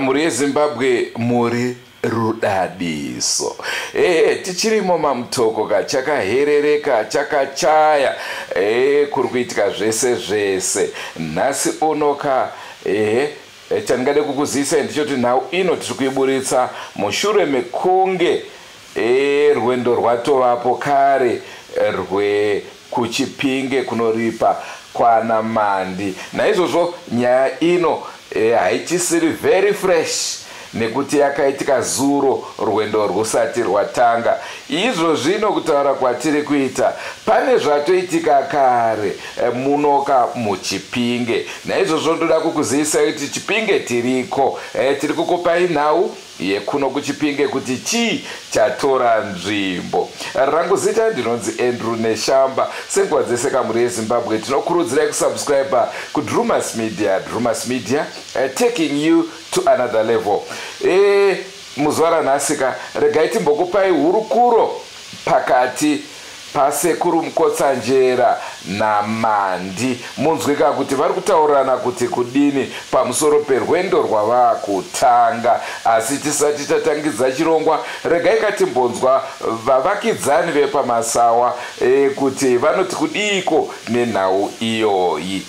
Mhuri yeZimbabwe, muri rudadiso. Ehe, tichirimo mamutoko ka, chakaherereka, chakachaya, kuri kuitika zvese zvese nhasi uno ka. Ehe, chandingade kukuzivisai ndechoti nhau ino tiri kuiburitsa mushure mekunge rwendo rwatovapo kare rwekuChipinge kunoripa kwana Mandi. Naizvozvo nyaya ino haichisiri very fresh, nekuti yakaitika zuro rwendo rwusati rwatanga. Izvo zvino kutaura kwatiri kuita, pane zvatoitika kare munoka muChipinge. Naizvozvo ndoda kukuzivisai kuti Chipinge tiriko, tiri kukupai nhau yekuno kuChipinge kuti chii chatora nzvimbo. Rangu zita ndinonzi Andrew Neshamba. Senguva dzese kamuri yeZimbabwe, tinokurudzirai kusubscribe kuDrumas Media. Drumas Media, taking you to another level. Muzuva ranhasika, regai timbokupai hurukuro pakati pasekuru Mukotsanjera naMandi, munzwika kuti vari kutaurirana kuti kudini pamusoro perwendo rwavakutanga. Asi tisati tatangidza chirongwa, regai katimbonzwa vavakidzani vepaMasawa kuti vanoti kudiiko nenhau iyoyi.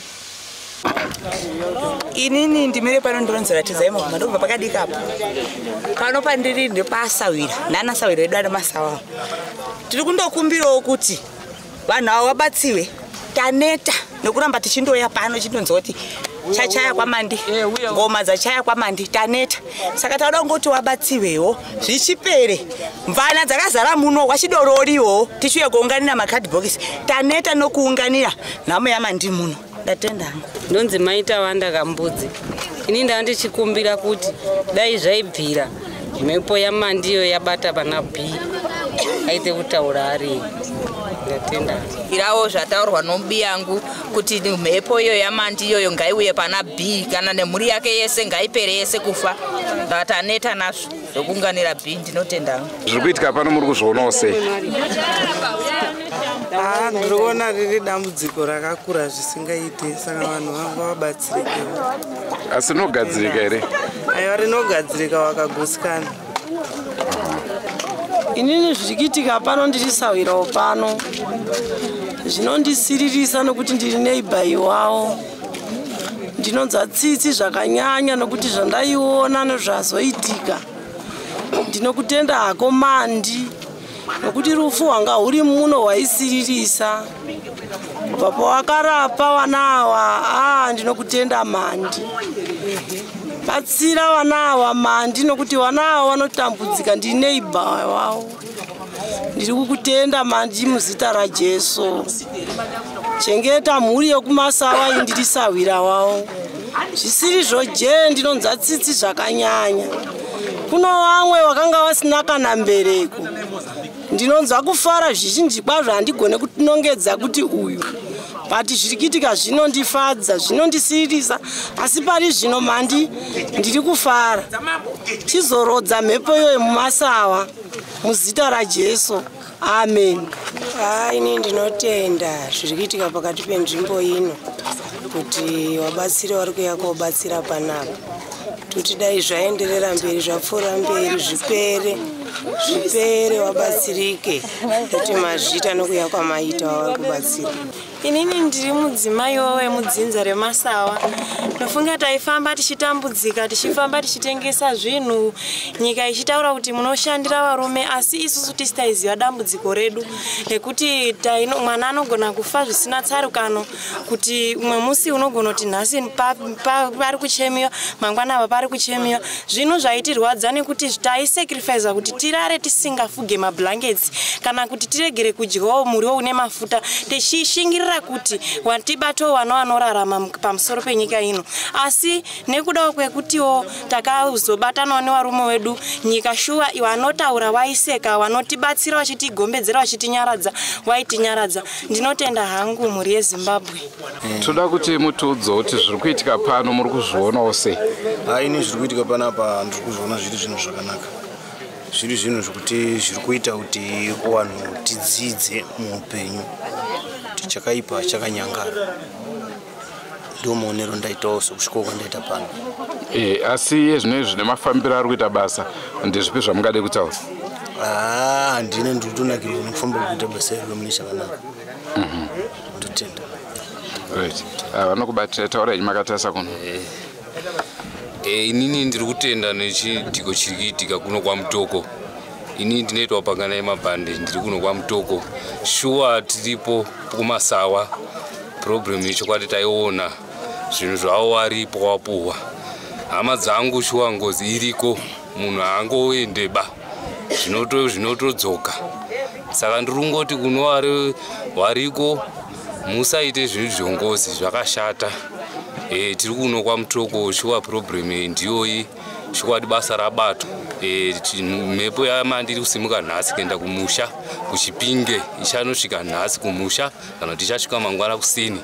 Inini ndimire pano, ndironzera Tizai Maguma, ndobva pakadikapo pano. Pandiri ndepasawira nanasawira edu ana Masawa. Tiri kundokumbirawo kuti vanhu ava vabatsiwe. Taneta nekuramba tichindoya pano chindonzwa kuti chachaya kwaMandi, ngoma dzachaya kwaMandi. Taneta, saka tauda kungoti wabatsiwewo zvichipere. Mvana dzakazara muno wachidororiwo, tichiuya kuunganira makadhibhokisi. Taneta nokuunganira nhamo yaMandi muno. Ndatenda hangu. Ndonzi Maita Wanda Kambudzi. Ini ndava ndichikumbira kuti dai zvaibvira, mhepo yaMandiyo yabata pana B, aite kutaura ari. Ndatenda. Irawo zvataurwa nomubi yangu kuti mhepo iyoyo yaMandi iyoyo ngaiuye pana B kana nemhuri yake yese, ngaipere yese kufa. Ndataneta nazvo zvokunganira B. Ndinotenda. Zviri kuitika pano muri kuzvionawo sei? Haa, ndiri kuona riri dambudziko rakakura zvisingaite, saka vanhu vanga vabatsirikewo. Asi rinogadzirika here? Aiwa, rinogadzirika wakagutsikana. Inini zviri kuitika pano, ndiri sawirawo pano, zvinondisiririsa nokuti ndiri neighbour iwawo. Ndinonzwa tsitsi zvakanyanya nokuti zvandaiona nezvazoitika. Ndinokutenda hako Mandi, nokuti rufu hwanga huri muno hwaisiririsa kubva pawakarapa vana ava. A, ndinokutenda Mandi, batsira vana ava Mandi, nokuti vana ava vanotambudzika. Ndiri neighbour wavo. Ndiri kukutenda Mandi, muzita raJesu chengeta mhuri yekuMasawa iyi. Ndiri sahwira wavo. Zvisirizvo je, ndinonzwa tsitsi zvakanyanya. Kuno vamwe vakanga vasina kana mbereko. Ndinonzwa kufara zvizhinji kwazvo, handigone kunongedza kuti uyu, but zviri kuitika zvinondifadza, zvinondisiririsa. Asi pari zvino Mandi, ndiri kufara. Chizorodza mhepo iyoyo muMasawa, muzita raJesu, amen. Haa, ini ndinotenda zviri kuitika pakati penzvimbo ino, kuti wabatsiri vari kuuya kobatsira panapa. Toti dai zvaenderera mberi, zvapfuura mberi, zvipere, zvipere, wabatsirike, kuti mazvita nokuya kwamaita wavari kubatsira. Inini ndiri mudzimaiwo wemudzinza reMasawa. Ndofunga taifamba tichitambudzika, tichifamba tichitengesa zvinhu, nyika ichitaura kuti munoshandira varume, asi isusu tisi taiziva dambudziko redu, nekuti mwana anogona kufa zvisina tsarukano, kuti umwe musi unogona kuti nhasi pari kuchemiwa, mangwana ava pari kuchemiwa. Zvinhu zvaitirwadza nekuti taisacrifica kuti tirare tisingafuge mablankets, kana kuti tiregere kudyawo muriwo une mafuta, tichishingirira kuti watibatawo vana vanorarama pamusoro penyika ino. Asi nekudawo kwekutiwo takazobatanawo nevarume vedu, nyika shuwa vanotaura waiseka, vanotibatsira vachitigombedzera, vachitinyaradza, waitinyaradza. Ndinotenda hangu mhuri yeZimbabwe. Toda kuti mutiudzewo kuti zviri kuitika pano muri kuzvionawo sei? Haini, zviri kuitika panapa ndiri kuzviona zviri zvinhu zvakanaka, zviri zvinhu zvekuti zviri kuita kuti vanhu tidzidze muupenyu kuti chakaipa chakanyangara. Ndo maonero ndaitawo sokusvikawo kwandaita pano. Asi iye zvino izvi nemafambiro ari kuita basa, ndezvipi zvamungade kutaura? Handina, ndiri kutonakirwa nekufamba kuita basa iro mune chakanaka. Ndotenda. Right, vanokubatira, taura henyu makatarisa kuno. Inini ndiri kutenda nechiitiko chiri kuitika kuno kwaMutoko. Inini ndinoitwa Panganai Mabhande, ndiri kuno kwaMutoko. Shuwa tiripo kuMasawa, problem yechokwadi taiona zvinhu zvavo waripo wapuhwa hama dzangu. Shuwa ngozi iriko, munhu haangoendeba, zvinotodzoka. Saka ndiri kungoti kuno wariko, musaite zvinhu zvongozi, zvakashata. Tiri kuno kwaMutoko. Shuwa problem iyi ndiyoyi. Chokwadi basa rabatwa. Mhepo yamandiri kusimuka nhasi kuenda kumusha kuChipinge, ichanosvika nhasi kumusha kana kuti ichasvika mangwana kusini.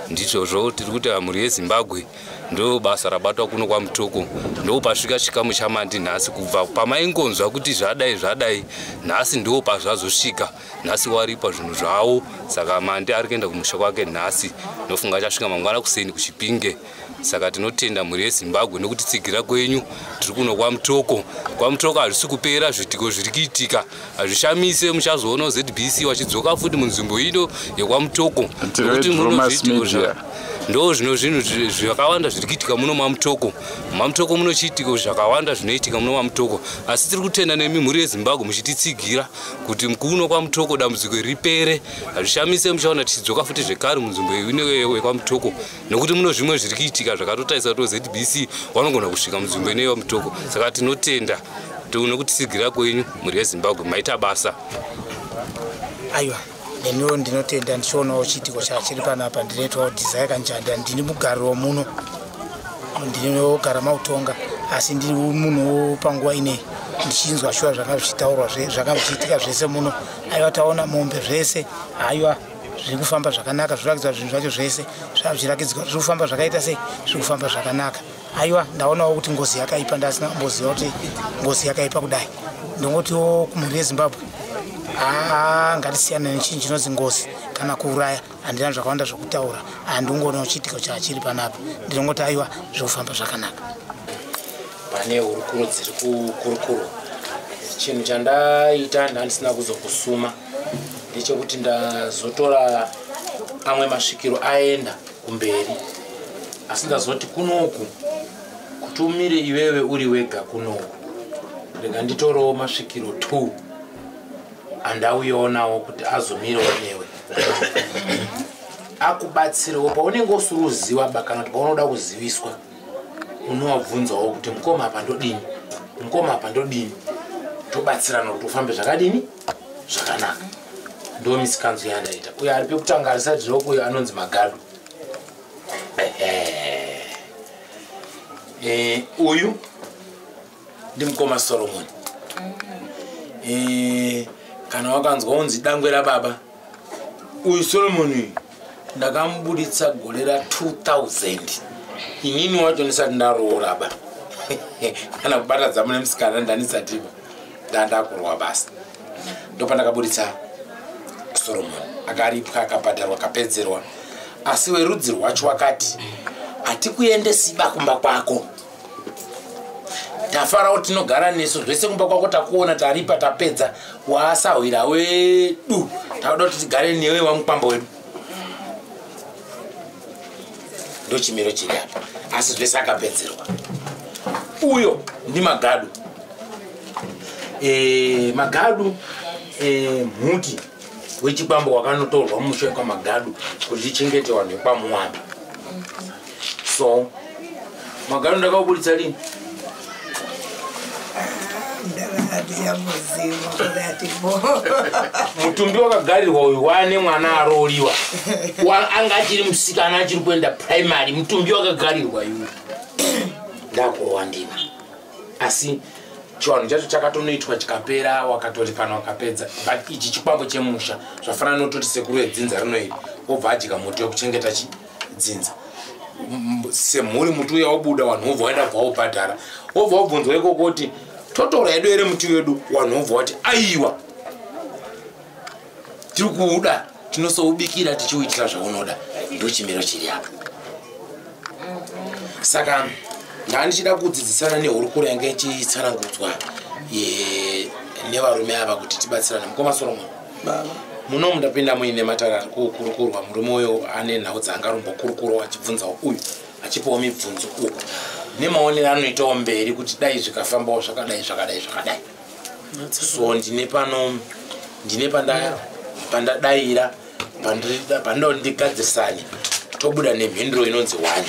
Ndizvozvo tiri kuti mhuri yeZimbabwe, ndo basa rabatwa kuno kwaMutoko. Ndo pasvika chikamu chamandi nhasi. Kubva pamaingonzwa kuti zvadai zvadai, nhasi ndo pazvazosvika. Nhasi waripa zvinhu zvavo, saka Mandi ari kuenda kumusha kwake nhasi. Ndofunga achasvika mangwana kuseni kuChipinge. Saka tinotenda mhuri yeZimbabwe nokutitsigira kwenyu. Tiri kuno kwaMutoko. KwaMutoko hazvisi kupera, zviitiko zviri kuitika hazvishamise. Muchazoona ZBC wachidzoka futi munzvimbo ino yekwaMutoko, nekuti muno zviitiko ndo zvino zvinhu zvakawanda zviri kuitika muno maMutoko. MaMutoko muno chiitiko zvakawanda zvinoitika muno maMutoko, asi tiri kutenda nemi mhuri yeZimbabwe muchititsigira kuti kuno kwaMutoko dambudziko ripere. Hazvishamise muchaona tichidzoka futi zvekare munzvimbo ino yekwaMutoko, nekuti muno zvimwe zviri kuitika zvakatotarisa kuti ZBC vanogona kusvika munzvimbo ino yeMutoko. Saka tinotenda nokutitsigira kwenyu, mhuri yeZimbabwe, maita basa. Aiwa, neniwo ndinotenda ndichionawo chiitiko chachiri panapa. Ndinoitwawo Desire Kanjanda, ndini mugari womuno, ndinogara mautonga, asi ndiri munhu panguva inei ndichinzwa shuwa zvanga zvichitaurwa, zvanga zvichiitika zvese muno. Aiwa, taona mombe zvese, aiwa, zviri kufamba zvakanaka. Zviratidzwa zvinhu zvacho zvese zvirakidzwa zviri kufamba zvakaita sei, zviri kufamba zvakanaka. Aiwa, ndaonawo kuti ngozi yakaipa, ndasina kumboziva kuti ngozi yakaipa kudai. Ndongotiwo kumhuri yeZimbabwe, haa, ngatisiyana nechinhu chinonzi ngozi kana kuuraya. Handina zvakawanda zvokutaura, handingoonawo chiitiko chachiri panapa. Ndinongoti aiwa, zviri kufamba zvakanaka. Pane hurukuro dziri kukurukurwa. Chinhu chandaita ndandisina kuzokusuma ndechekuti ndazotora amwe masvikiro aenda kumberi, asi ndazoti kunoku kuti umire iwewe uri wega kunoku, rega nditorewo masvikiro 2 andauyawo nawo kuti azomirewo newe, akubatsirewo paunenge usiri uziva ba, kana kuti paunoda kuziviswa, unowabvunzawo kuti mukoma apa ndodini, mukoma apa ndodini, tobatsirana kuti ufambe zvakadini, zvakanaka. Ndo misikanzo yandaita. Uyo ari pekutanga arisati rokuyo anonzi Magadu. Uyu ndimukoma Solomon. Kana wakanzwa unzi dangwe rababa, uyu Solomon uyu ndakamubuditsa gore ra2000, inini wacho ndisati ndaroora ba kana kubata dzamu nemusikana, ndandisatiba ndandakurwa basa. Ndopandakabuditsa Solomon, akaripwa, akabhadharwa, akapedzerwa. Asi werudzi rwacho wakati hatikuendesi ba kumba kwako. Tafarawo, tinogara nesu zvese kumba kwako, takuona, taripa, tapedza, waasahwira wedu, takuda kuti tigare newe wamukwambo wedu. Ndochimiro chiri apa, asi zvese akapedzerwa. Uyo ndiMagadu. Magadu mhuti wechikwambo wakanotorwa musha wekwaMagadu kuti tichengete vanhu vekwaMuwambi. So Magadu ndakaubuditsa lini? Ndakatichamuziva kuti atipo. Mutumbi wakagarirwa uyu wane mwana arooriwa. Anga achiri musikana achiri kuenda primary. Mutumbi wakagarirwa iyu ndakurwa ndima, asi chivanhu chacho chakatonoitwa chikapera, wakatori kana wakapedza. But ichi chikwambo chemusha, zvafanana nototi sekuru edzinza rino iri wobva adya muti wekuchengeta chidzinza semhuri. Muti uya wobuda, vanhu wobva waenda, bva wobhadhara, wobva wobvunzwa ikoko kuti totora yedu here muti wedu? Vanhu wobva wati aiwa, tiri kuuda, tinosoubikira tichiuitira zvaunoda. Ndochimiro chiri apa. Saka ndanga ndichida kudzidzisana nehurukuro yange ichitsanangudzwa nevarume ava kuti tibatsirane. Mukoma Solomon, muno mundapinda muine matare ari kukurukurwa. Murume uyo ane nhau dzaangarombokurukurawo achibvunzawo uyu, achipawo mibvunzo uku nemaonero anoitawo mberi kuti dai zvikafambawo zvakadai zvakadai zvakadai. So ndine pano, ndine pandadaira pandinoda kuti ndigadzirisane, tobuda nemhinduro inonzi one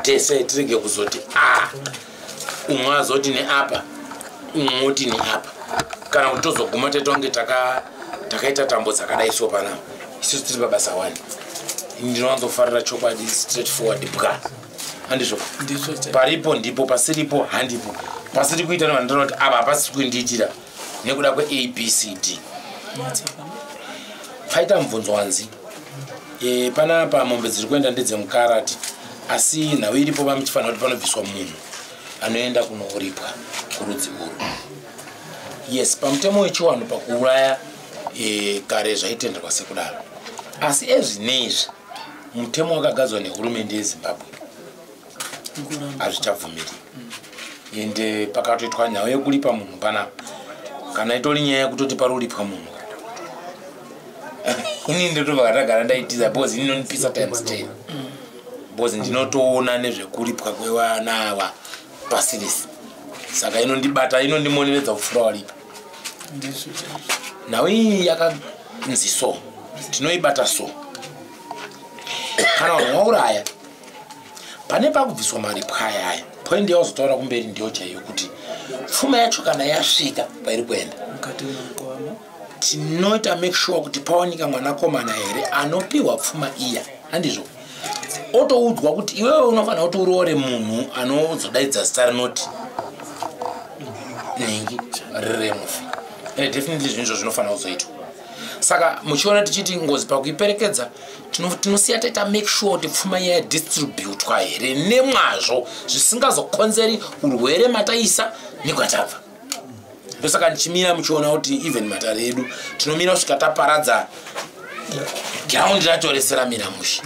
tese, tirege kuzoti a umwe azoti neapa, umwe oti neapa, kana kuti tozoguma taita kunge takaita tambo dzakadai. So panapa isusu tiri pabasa one. Ndinowanzofarira chokwadi, straight forward bwa, handizvo? Paripo ndipo, pasiripo handipo. Pasiri kuita nevandinoona kuti apa hapasiri kundiitira nekuda kweABCD. Paita mubvunzo wanzi panapa mombe dziri kuenda ndedzemukarati, asi nhau iripo vamuchifanira kuti panobviswa munhu anoenda kunoripwa kurudzi urwu. Yes, pamutemo wechiwanhu pakuuraya kare zvaitenderwa sekudaro, asi ezvinezvi mutemo wakagadzwa nehurumende yeZimbabwe hazvichabvumiri. Ende pakatoitwa nhau yekuripa munhu panapa, kana itori nyaya yekutoti paruripwa munhu, ini ndotobva katagara ndaitiza, because ini inondipisa times 10, because ndinotoona nezvekuripwa kwevana ava pasirisi. Saka inondibata, inondimoneredza kupfuura waripa. Nhau iyi yakanzi so tinoibata so: kana vanhu vauraya, pane pakubviswa maripwa ayaya. Point yawazotaura kumberi ndiyo chaiyo, kuti pfuma yacho kana yasvika pairi kuenda, tinoita make sure kuti pawanika mwanakomana here anopiwa pfuma iya, handizvo? Otoudzwa kuti iwewe unofanira kuti uroore munhu anozodaidza zita rinoti nhingi riremufi. And definitely zvinhu izvo zvinofanira kuzoitwa. Saka muchiona tichiti ngozi pakuiperekedza, tinosiya taita make sure kuti pfuma iya yadistributwa here nemwazvo, zvisingazokonzeri urwere mataisa nekwatabva. Ndosaka ndichimira muchiona kuti even matare edu tinomira kusvika taparadza ground racho rese ramira mushe.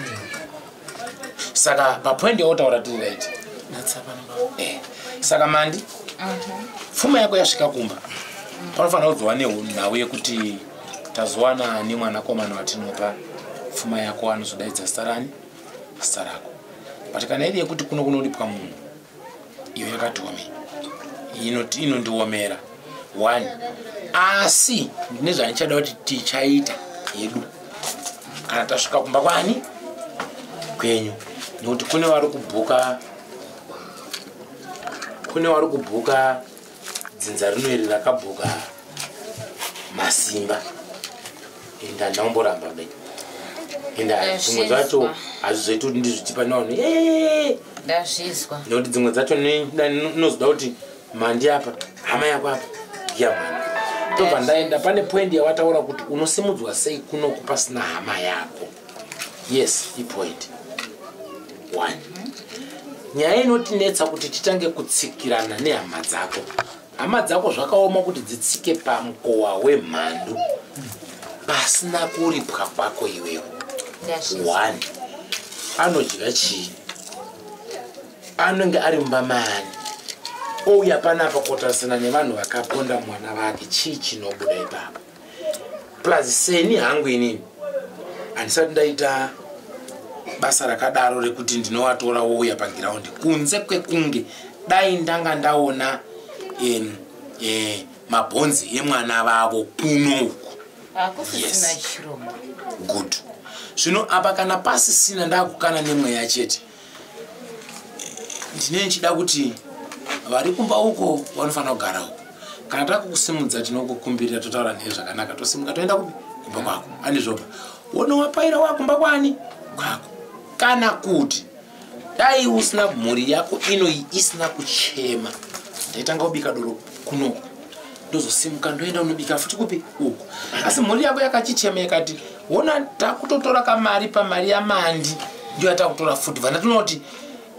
Saka papoint yautaura tiri right. Saka Mandi, pfuma yako yasvika kumba, panofanira kuzova nenhau yekuti tazowana nemwanakomana watinopa pfuma yako anozodaidza zita rani, zita rako. But kana iri yekuti kuno kunoripwa munhu, iyo yakatiomei, inondiomera one. Asi ndine zvandichada kuti tichaita yedu kana tasvika kumba kwani kwenyu, nekuti kune vari kubhuka, kune vari kubhuka dzinza rino iri rakabhuka masimba, ende handamboramba be, ende dzimwe dzacho hazvizoiti kuti ndizvitipa nevanhu. Ndazvizwa. Nekuti dzimwe dzacho inozoda kuti Mandi apa, hama yako apa, yamani. Tobva ndaenda pane point yawataura kuti unosimudzwa sei kunoku pasina hama yako. Yes, ipoint one. Nyaya inotinetsa kuti titange kutsikirana nehama dzako, hama dzako zvakaoma kuti dzitsike pamukowa wemhandu pasina kuripwa kwako iwewo. One, anodya chii? Anenge ari mumba maani? Ouya panapa kotarisana nevanhu vakaponda mwana vake, chii chinobuda ipapo? Plus seni hangu inini handisati ndaita basa rakadaro rekuti ndinovatora wouya pagiraundi, kunze kwekunge dai ndanga ndaona mabhonzi emwana vavo kuno uku. Hakusisina Yes. chirombo. Good. Zvino apa kana pasisina, ndakukana nemweya chete. Ndine ndichida kuti vari kumba uko vanofanira kugara uko. Kana takukusimudza, tinokukumbirira, totaura newe zvakanaka, tosimuka toenda kupi? Kumba kwako, andizvopa? Wonowapaira wakumba kwani kwako. Kana kuti dai usina mhuri yako inoyi isina kuchema, ndaitanga kubika doro kunoku, ndozosimuka ndoenda unobika futi kupi? Uku. Asi mhuri yako yakachichema yakati wona takutotora kamari pamari yaMandi, ndiyo yatakutora futi. Vana tinoti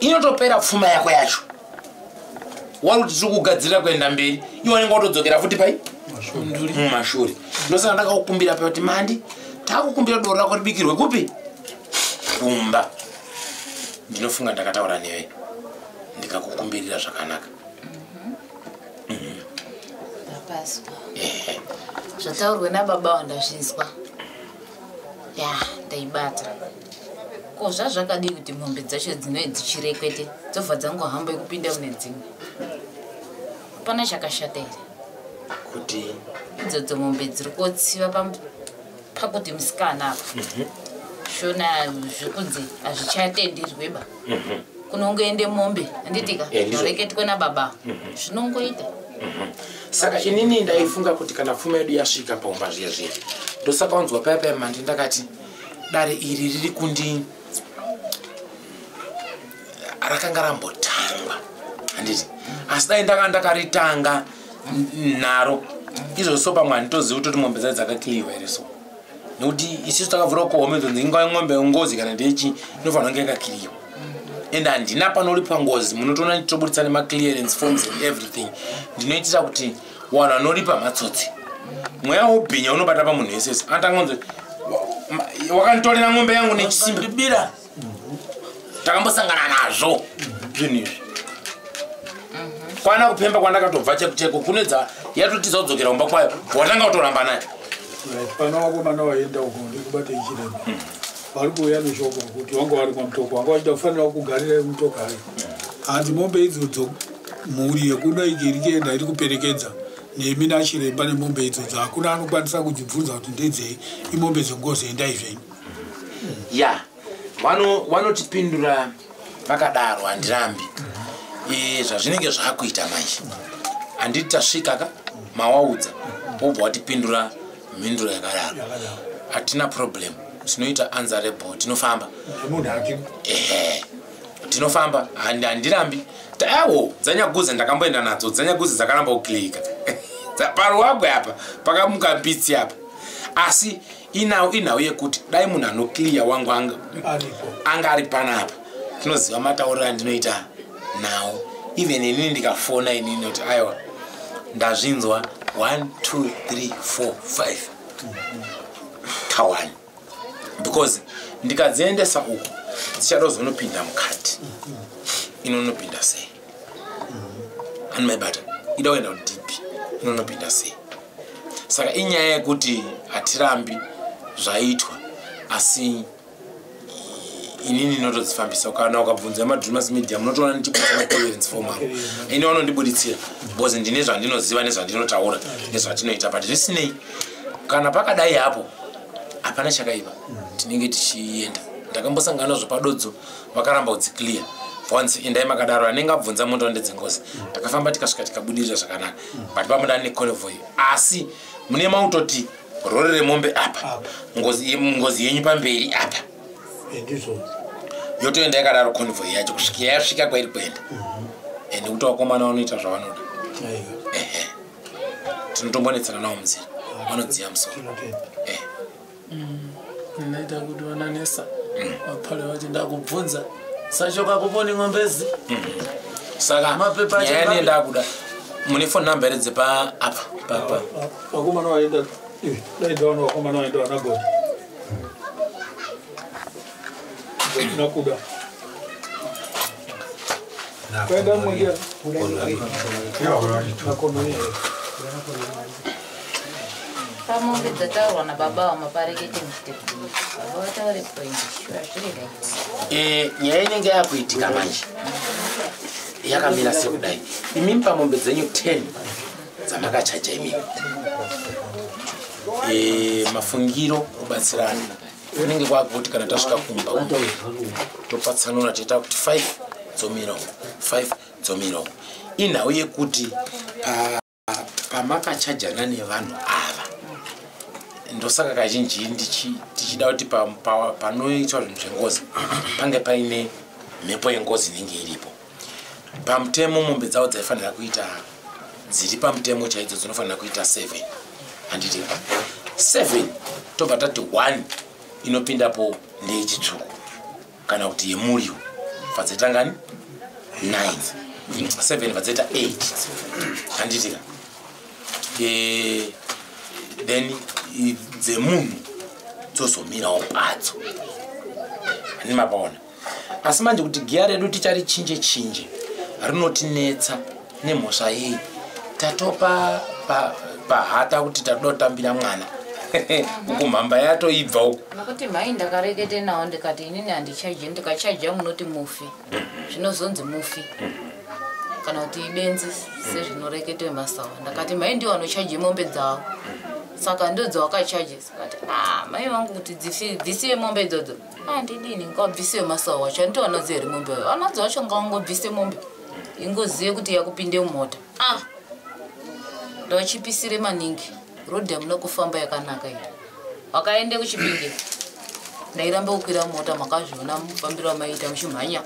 inotopera pfuma yako yacho, wari kuti tiri kugadzirira kuenda mberi, iwe wanenge watodzokera futi pai mumashure. Ndosaka ndakakukumbira pa kuti Mandi, takukumbira doro rako ribikirwe kupi? Kumba. Ndinofunga ndakataura newe. Ndikakukumbirira zvakanaka. Ndapazwa. Zvataurwe nababa wandazvinzwa. Ya, ndaibata. Ko zvazvakadii kuti mombe dzacho dzinove dzichirekwete dzobva dzangohamba kupinda mune dzimwe? Hapana chakashata here? Kuti idzodzo mombe dziri kotsiva pakuti musikana apa. Shona zvekunzi hazvichatenderwe ba. Kunongoende mombe, handitika? Zvareketwe nababa. Zvinongoita. Saka inini ndaifunga kuti kana pfuma yedu yasvika paumba zviya zviya, ndosaka wanzwa paya paya mandi ndakati dare iri riri kundi rakanga rambotangwa, handiti? Asi dai ndanga ndakaritanga naro izvozvo, so pamwe handitozivi kutoti mombe dzacho dzakakiliwa here, so nekuti isusu takavhura kuhome dzonzi ingava ng'ombe yengozi kana ndechi inofanira kunge yakakiliwa, and handina panoripwa ngozi. Munotoona nditoburitsa nemaclearance forms and everything. Ndinoitira kuti vanhu vanoripa matsotsi, mweya wobhinya unobata pamunhu wese wese anotanga kunzi wakanditorera ng'ombe yangu nechisimba bira. Takambosangana nazvo zvinhu izvi kwana kupemba kwandakatobva cheko cheko kune dza yatotiza kudzokera kumba kwayo, watanga kutoramba nayo. Pana vakomana vaenda uko ndikubata ichiremba vari kuuya neshoko kuti vanga vari kwamutoko, vanga vachida kufanira kugarira mutoko. Hai, hanzi mombe idzodzo mhuri yekuno iki iri kuenda iri kuperekedza nemi nachiremba nemombe idzodzo, hakuna anokwanisa kudzibvunza kuti ndedzei, imombe dzengozi, endai zvenyu. Ya, vanotipindura vakadaro, handirambi. Zvazvinenge zvakuita manje, handiti tasvika ka, mawaudza, wobva watipindura mhinduro yakadaro, hatina problem, tinoita answerable, tinofamba. Munhu ake. Ehe, tinofamba, handirambi. Awo dzanyaguza ndakamboenda nadzo dzanyaguza, dzakaramba kuklika paruwagwe apa, pakamuka mbitsi apa. Asi inhau yekuti dai munhu anoclear wangu aripo, anga ari panapa, tinoziva matauriro andinoita nawo. Even inini ndikafona inini kuti aiwa, ndazvinzwa 1 2 3 4 5 ka1, because ndikadziendesa uku dzichada kuzonopinda mukati, inonopinda sei? Anomaibata ida kuenda kuDP, inonopinda sei? Saka inyaya yekuti hatirambi zvaitwa, asi inini inotodzifambisa. Kana ukabvunza madreamers media, munotoona ndichibudisa maclearance form angu, ini vanondibuditsira because ndine zvandinoziva nezvandinotaura nezvatinoita. But zvisinei, kana pakadai hapo hapana chakaipa, tinenge tichienda. Ndakambosangana nazvo padodzo, vakaramba kudziclear once, endai makadaro, anenge abvunza moto ndedzengozi. Takafamba tikasvika tikabudirira zvakanaka, but pamuda neconvoy, asi mune mautoti rori remombe apa, ngozi yenyu pamberi apa. Ndizvo. Yotoenda yakadaro convoy yacho kusvikira yasvika kwairi kuenda. Nekuti vakomana vanoita zvavanoda. Ehe, tinotombonetsana navo munzira, vanodziya musoro. Ndinoita kuti vananesa vapale vacho ndakubvunza sachoka kuponi ng'ombezi. Saka Mapepa acho nyaya ngapi? nendakuda mune phone number here dzepa apa pa Vakomana vaenda, dai ndaona vakomana vaenda vanagona nakuda kwaenda mwingia nakono. Pamombe dzataurwa nababa vamaparekete muchite baba vataure point, shuwa zviri right. Nyaya inenge yakuitika manje yakamira sekudai: imimi pamombe dzenyu 10 dzamakachaja imimi, mafungiro kubatsirana kunenge kwakuti kana tasvika kumba topatsanura, toita kuti 5 dzomirawo, 5 dzomirawo. Inhau yekuti pamakachajana nevanhu ava, ndosaka kazhinji tichida kuti panoitwa zvinhu zvengozi pange paine mhepo yengozi inenge iripo. Pamutemo mombe dzavo dzaifanira kuita dziri pamutemo chaidzo dzinofanira kuita 7, handiti? 7 tobva tati 1 inopindapo ndeyechitsvuku kana kuti yemuriwo, bva ngani 9, 7 bva dzaita 8, handitika? Then dzemunhu dzozomirawo padzo, handini mapaona? Asi manje kuti giya redu ticharichinje chinje, Rinotinetsa nemhosva yei? Tatopa pahata kuti tatoda kutambira mwana. Uku mhamba yatoibva uku. Nokuti mhai ndakarekete nawo ndikati inini handichaji, ndikachaja munoti mufi. Zvinozonzi mufi. Kana kuti ibenzi sezvinoreketwe masawa. Ndakati mhai ndiwo vanochaje mombe dzavo. Saka ndodzo wakachaje. Saka ah mai vangu kuti bvisiwe mombe idzodzo. Ah ndidini ngabvisiwe masawa wacho. Handiti here mombe. Anadzo wacho ngawangobvise mombe. Ingoziye kuti yakupinde mumota. Ah. Ndochipisire maningi. Rodhi hamuna kufamba yakanaka iyi. Wakaende kuChipinge. Ndairamba kukwira mota makazviona mufambiro wamaita muchimhanya.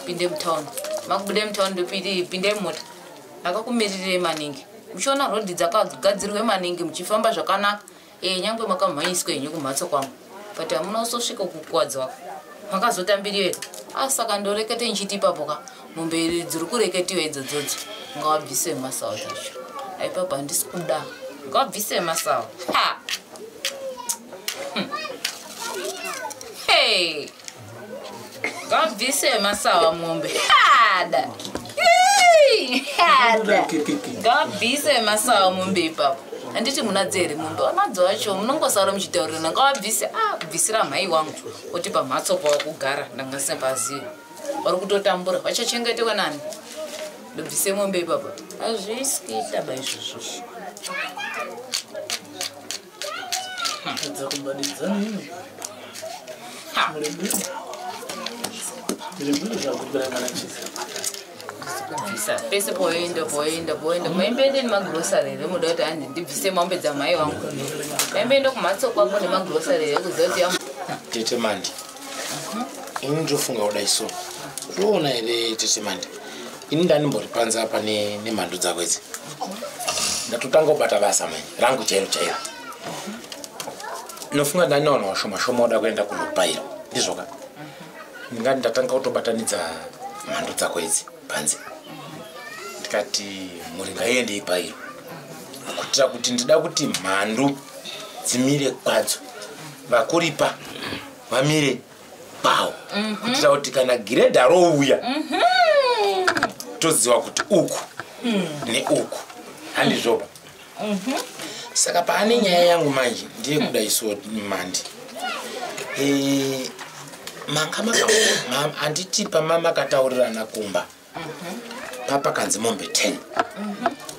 Pinde mutauni. Makubude mutauni ndopinde mota. Ndakakumirirei maningi. Muchiona rodhi dzakagadzirwe maningi muchifamba zvakanaka. Nyangwe makamhanyiswa henyu kumhatso kwangu. But hamuna kusosvika kukuwadzwa. Makazotambiriwe. Ah saka ndorekete nchiti ipapo ka. Mombe dziri kureketiwa idzodzodzo. Ngawabvise masawa dzacho. Aipapo handisi kuda. Ngawabvise masawa. Ha! Hey! Ngawabvise masawa mombe. Hada! Hada! Ngawabvise masawa mombe ipapo. Handiti munadzo here mombe? Wanadzo wacho munongosara muchitaurirana. Ngawabvise. Ah, kubvisira mhai wangu. Oti pamhatso pavo kugara ndangasingapazivi. Vari kutotambura. Vachachengetewa nani? Ndobvise mombe ipapo. Hazvisi kuita ba izvozvo. Kubvisa pese poenda poenda poenda. Maimboende nemagrosari here muda kuti handi ndibvise mombe dzamai vangu. Maimboende kumhatso kwako nemagrosari here kuziva kuti Tete Mandi. Ini ndofunga kudai so. Unoona here Tete Mandi? Ini ndanimbori panze apa nemhandu dzako idzi. Ndatotanga kubata basa manje rangu chairo chairo. Ndinofunga ndaniwana washoma shoma oda kuenda kunopairo. Ndizvoka. Ndingati ndatanga kutobatanidza mhandu dzako idzi panze. Ndikati mhuri ngaiende ipairo. Kuitira kuti ndida kuti mhandu dzimire kwadzo. Vakuripa vamire kwawo. Kuitira kuti kana giredha rouya toziva kuti uku neuku handizvoba. Saka paane nyaya yangu manje ndiye kudai so Mandi. Manga handiti pamakataurirana kumba papakanzi mombe 10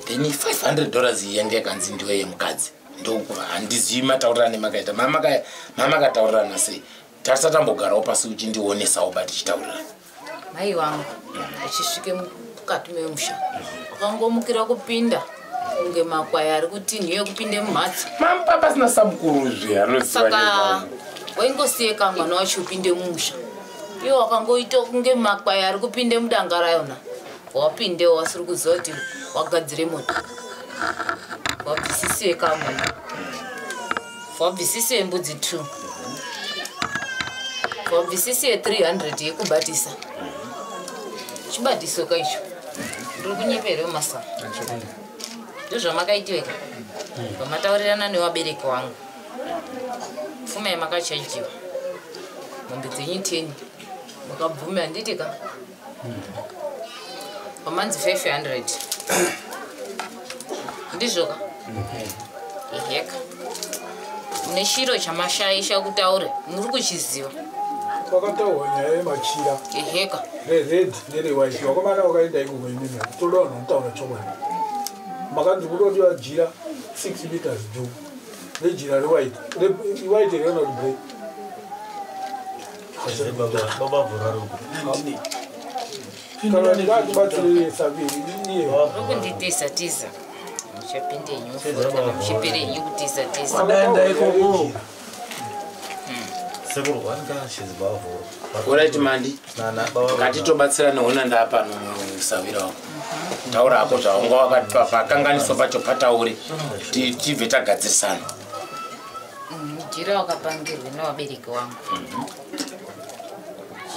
then $500 iyi yange yakanzi ndiyo yemukadzi. Ndokuva handizivi mataurirane makaita. Mamakataurirana sei? Tasatambogarawo pasi uchindionesawo ba tichitaurirana. Mai wangu achisvike mukati memusha wakangomukira kupinda kunge makwai ari kutinhiwe kupinde mumhatso. Mama pasina samukuru zve anoziva. Saka waingosiyeka mwana wacho upinde mumusha. Iye wakangoita kunge makwai ari kupinde mudanga rayona. Wapindewo wasiri kuziva kuti wagadzire moto. Wabvisisiwe kamwe. Wabvisisiwe mbudzi 2. Wabvisisiwe 300 yekubatisa. Chibatiso kaicho. Ndiri kunyeperwe masawa. Ndozvamakaitiwe ka. Vamataurirana nevabereki vangu. Pfuma yamakachajiwa. Mombe dzenyu 10. Makabvuma handiti ka? Pamanzi 500. Ndizvo ka? Eheka. Mune chiro chamashaisha kutaura, muri kuchiziva. Kwakataurwa nyaya yemachira. Eheka. Rered nerewhite. Vakomana vakaenda ikoko imimi. Toda vanhu vanotaura chokwadi. Makanzi kunodiwa jira 6 meters juu. Nejira rewhite. Rewhite here kana kuti grey? Baba vhura ruku. Kana ndatibatsirei sabiri iye. Rokunditiza tiza. Muchapinde henyu mufota muchipere henyu kutiza tiza. Wadaenda ikoko. Alright Mandi. Ngatitobatsirane hona ndapano sawira wako. Taura hako zvaunga wakati pakanganiswa pacho pataure. Tibve tagadzirisana. Jira wakapangirwe nevabereki wangu.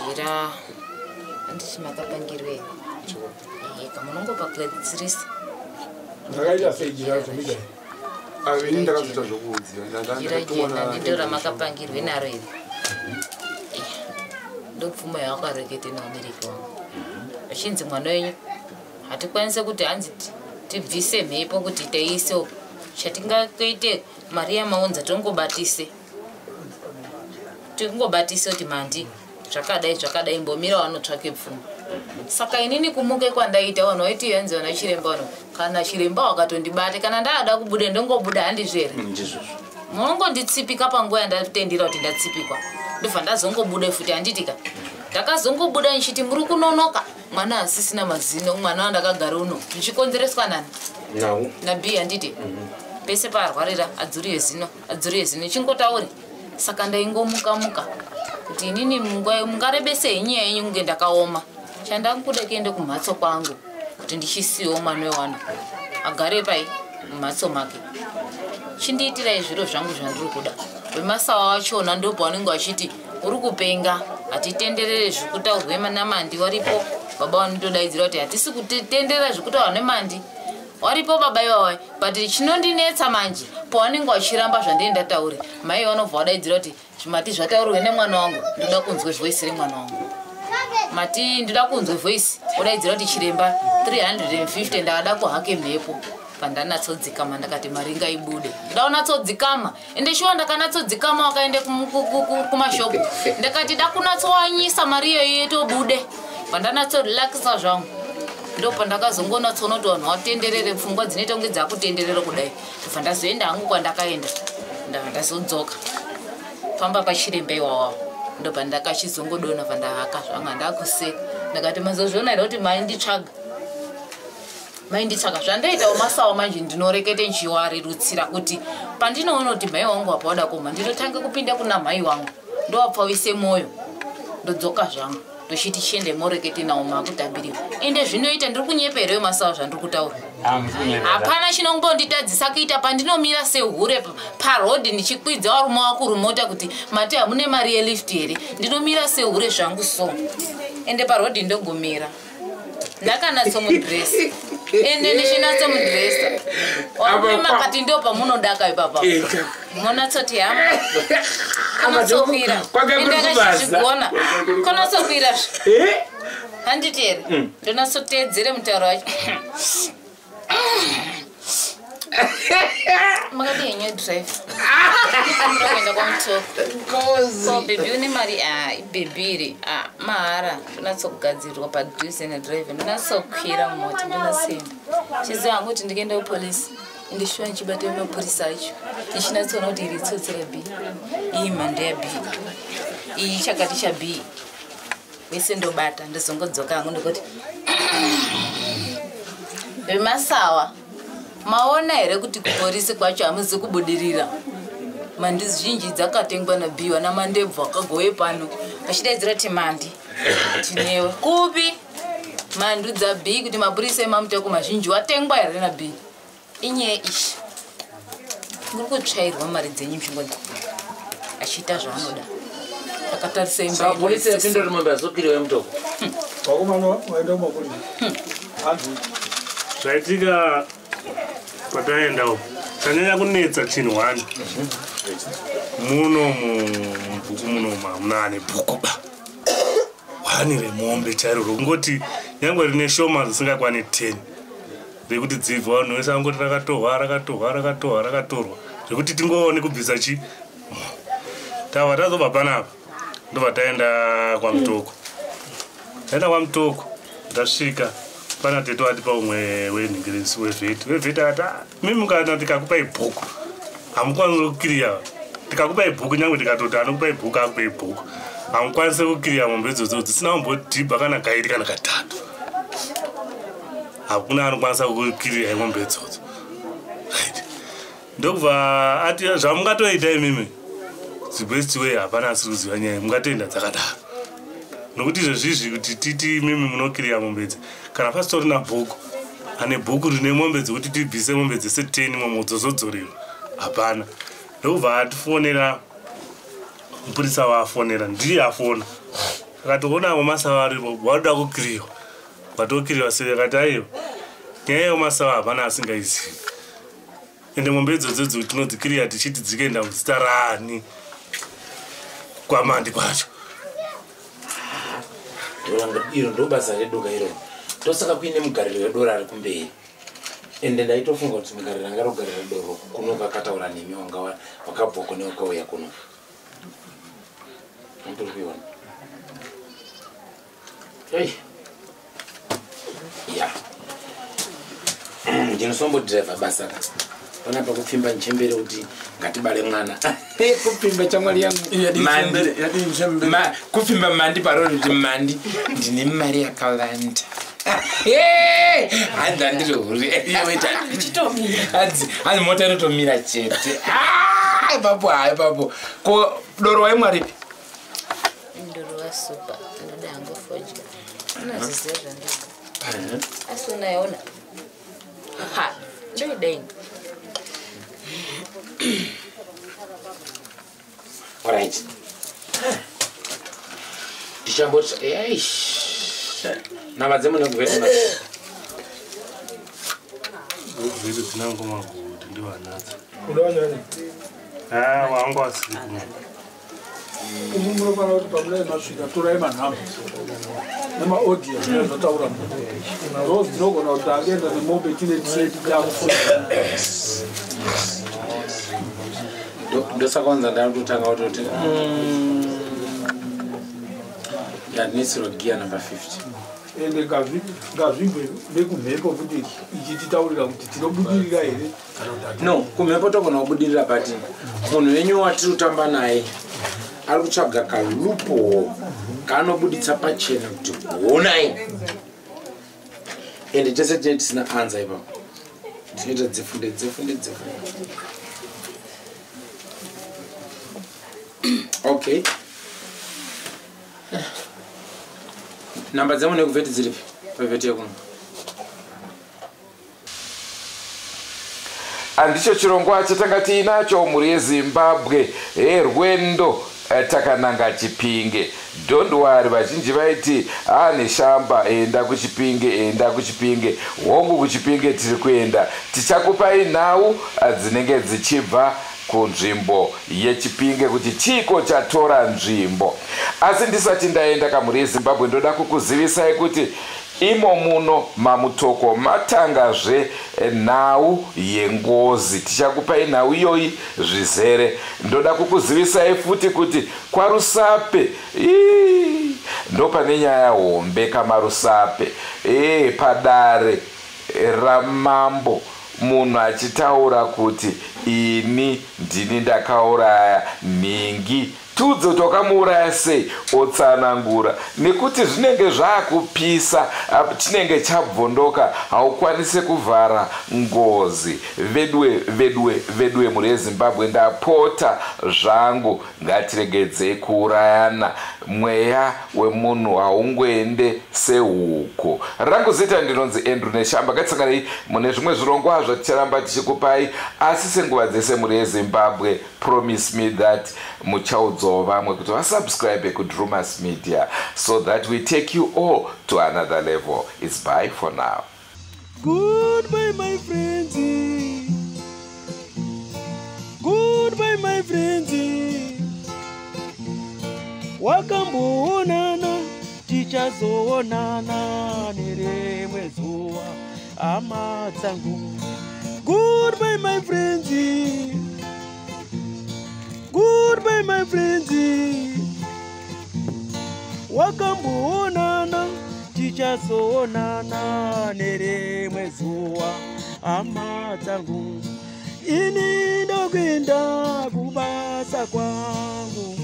Jira handiti makapangirwe. Eka munongopagadzirisa. Ndakaita sei jira racho Mikael? Ini ndakazviita zvokuudzira. Jira jena ndiro ramakapangirwe naro iri. Ndopfuma yawakarekete nevabereki wangu. Achinzi mwana wenyu Hatikwanise kuti hanzi tibvise mhepo kuti teiise uko. Chatingatoite mari yamaunza tongobatise. Tingobatise kuti mandi zvakadai zvakadai mbomira wanotsvake pfuma. Saka inini kumuke kwandaita vanhu vaiti hanzi vana chiremba vano kana chiremba wakatondibata kana ndaada kubuda ndongobuda handizvo here? Ndizvozvo. Munongonditsipika panguva yandatendera kuti ndatsipikwa. Ndobva ndazongobuda futi handitika. Ndakazongobuda ndichiti muri kunonoka mwana asisina mazino mwana wandakagara uno ndichikonzereswa nani? Nawo. NaB handiti? Pese paarwarira adzuriye zino adzuriye zino chingotauri. Saka ndaingomuka muka kuti inini mungarebese nyaya yenyu kunge ndakaoma. Chandakuda kuenda kumhatso kwangu kuti ndichisiyewo mwana wewana agare pai mumhatso make. Chindiitirai zviro zvangu zvandiri kuda. Vemasawa vachona ndopavanenge vachiti uri kupenga hatitenderere zvekutaurwa namandi waripo. Baba vanotodaidzira kuti hatisi kutenderera zvekutaurwa nemandi waripo baba ivava. But chinondinetsa manje pavanenge vachiramba zvandinenge ndataure mai vanobva vadaidzira kuti mati zvataurwe nemwana wangu ndoda kunzwe voice remwana wangu. Mati ndoda kunzwe voice odaidzira kuti chiremba 350 ndakada kuhake mhepo. Pandanatsodzikama ndakati mari ngaibude. Ndaonatsodzikama ende shuwa ndakanatsodzikama wakaende kumashopu ndakati dakunatsowanyisa mari iyoyo itobude. Pandanatsorelaxa zvangu ndopandakazongonatsoona kuti vanhu vatenderere pfungwa dzinoita kunge dzakutenderera kudai. Ndobva ndazoenda hangu kwandakaenda ndabva ndazodzoka pamba pachiremba iwawawo. Ndobva ndakachizongodona pandahaka zvangu handakuseka. Ndakati mazozviona here kuti mainditsvaga? Mainditsvaga zvandoitawo masawa manje ndinorekete nchiwarerutsira kuti pandinoona kuti mhai wangu apa wada kuoma ndinotanga kupinda kuna mhai wangu ndovapfavise mwoyo ndodzoka zvangu ndochiti chiende morekete nawo makutambiriwa. Ende zvinoita ndiri kunyepa here masawa zvandiri kutaura? Hapana chinongonditadzisa kuita pandinomira sehure parodhi ndichikwidza varume vakurumota kuti mati hamune mari yelift here. Ndinomira sehure zvangu so ende parodhi ndogomera ndakanatsomudhiresa ende ndichinatsamudhiresa varume makati ndo pamunodaka ipapa munatsoti hama konatsokwira ende akachizvigona konatsokwira handiti here ndonatsoteedzere mutauro wacho. Makadi henyu drive kuenda kwamutoko ko bhebhi une mari ibhebhi iri mahara ndonatsokugadzirirwa padhuze nedrive ndonatsokwira mumota ndonatsoenda chiziva hangu kuti ndikaenda kupolisi ndishuwa ndichibata mapurisa acho ndichinatsoona kuti iri itsotsi raB iyi mhando yaB iyi chakati chaB vese ndobata ndozongodzoka hangu ndikuti vemasawa maona here kuti kuporisi kwacho hamuzi kubudirira. Mandi zhinji dzakatengwa naBhiwa namandebvu akagove pano vachidaidzira kuti mandi tinewe kupi mandu dzaB kuti mapurisa emamuteko mazhinji watengwa here naB. Inyaya ishi muri kutsvairwa mari dzenyu muchingodzi achiita zvaanoda akatarisa imba Polisi yapindura mombe azokiriwa mutoko. Vakomana vaenda kumapolisi. Zvaitika pataenda uko chanyanya kunetsa chinhu wani muno mubhuku muno hamuna ane bhuku ba wani remombe chairo rokungoti nyangwe rine shoma dzisingakwani 10 rekuti dzibva vanhu vese vangoti rakatorwa rakatorwa rakatorwa rakatorwa zvekuti tingoone kubvisa chi tava tazobva panapa ndobva taenda kwamutoko. Taenda kwamutoko ndasvika pana tete watipa umwe wenhingirisi wevheti wevheti akati mimi kana tikakupai bhuku hamukwanisi kukiriya tikakupai bhuku nyangwe tikatoti anokupai bhuku akupai bhuku hamukwanisi kukiriya mombe idzodzo dzisina kumbodhibha kana kairi kana katatu hakuna anokwanisa kukiriya mombe idzodzo. Right. Ndokubva ati zvamungatoita imimi the best way hapana asiri kuziva nyaya mungatoenda dzakadaro nokuti izvozvizvi kuti titi imimi munokiriya mombe idzi kana pasitorina bhuku ane bhuku rine mombe dzekuti tibvise mombe dzese 10 momo dzozodzorerwa hapana. Ndokubva atifonera mupurisa waafonera ndiye afona akati ona masawa aripo wadoda kukiriwa watokiriwa sei akati aiwa nyaya yemasawa hapana asingaizivi ende mombe idzodzo tinodzikiriya tichiti dzikaenda muzita raani kwamandi kwacho. Iro ndo basa redu ka iro Ndosaka kuine mugariro wedoro ari kumberi. Ende ndaitofunga kuti mugariro anga rogarira doro kuno kakataura nemi wanga wakabva kune wakauya kuno. Ndiri kuiona. Ei. Ya. Ndinosombodhiraivha basa ka. Panapa kupfimba nchembere kuti ngatibare mwana. Kupfimba chamwari yangu. Mandi. Kupfimba mandi parori kuti mandi ndine mari yakawanda. Hanzi handiri huri. Hanzi hanzi mota inotomira chete. Ah, ipapo ha ipapo. Ko doro waimwa ripi? Ndoro wasupa ndoda hangu fodya. Unoziziva zvandinoda. Asi unayoona. Ha, ndoida ini. Alright. Ndichamboti eish. Namba dzemune kuvheti na. Kuvheti dzinango maguti ndiwanadzo. Unoona? Ah, wangu asiri kuno. Imi munofanira kuti pamunenge masvika torai manhamba nemaaudio zvinenge zvataura ndo dzinogona kuti angaenda nemombe tine trade takufuna. Ndosaka wanza ndakutotanga kutoti yandinetsirwa gear number 50. Ende ngazvibve nekumhepo kuti ichititaurira kuti tinobudirira here kana kuti No, kumhepo togona kubudirira but munhu wenyu watiri kutamba naye ari kutsvaga kalupo kaanobuditsa pachena kuti honai. Ende tese tinenge tisina anza ipapo. Tinoita dzefunde dzefunde dzefunde. Okay. Namba dzemune kuvheti dziripi? Pavheti yekuno. Andicho chirongwa chatanga tiinacho mhuri yeZimbabwe rwendo takananga Chipinge. Don't worry, vazhinji vaiti Neshamba enda kuChipinge, enda kuChipinge. Hongu, kuChipinge tiri kuenda, tichakupai nhau dzinenge dzichibva kunzvimbo yeChipinge kuti chiko chatora nzvimbo. Asi ndisati ndaenda kamhuri yeZimbabwe, ndoda kukuzivisai kuti imo muno maMutoko matangazve nhau yengozi. Tichakupai nhau iyoyi zvizere. Ndoda kukuzivisai futi kuti kwaRusape ndopane nyaya hombe kamaRusape padare ramambo, munhu achitaura kuti ini ndini ndakauraya nhingi. Tiudze kuti wakamuuraya sei, otsanangura, nekuti zvinenge zvaakupisa, chinenge chabvondoka, haukwanisi kuvhara ngozi. Vedwe vedwe vedwe, mhuri yeZimbabwe, ndapota zvangu, ngatiregedzei kuurayana. Mweya wemunhu haungoende sehuku. Rangu zita ndinonzi Andrew Neshamba. Ngatisanganei mune zvimwe zvirongwa zvaticharamba tichikupai. Asi senguva dzese, mhuri yeZimbabwe, promise me that muchaudzawo vamwe kuti vasubscribe kuDrumas Media so that we take you all to another level. It's bye for now. Goodbye, my friends. Goodbye, my friends. Wakamboonana, tichazoonana nerimwe zuva, hama dzangu. Goodbye, my friends. Goodbye, my friends. Wakamboonana, tichazoonana nerimwe zuva, hama dzangu. Ini ndokuenda kubasa kwangu.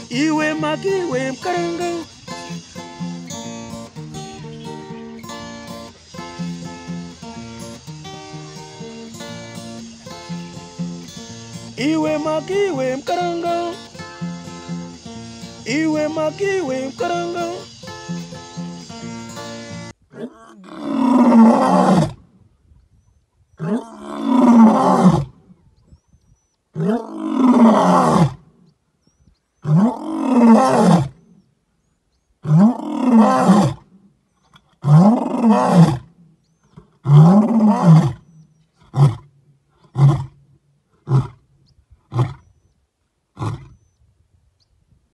Iwe makiwe mkaranga. Iwe makiwe mkaranga. Iwe makiwe mkaranga.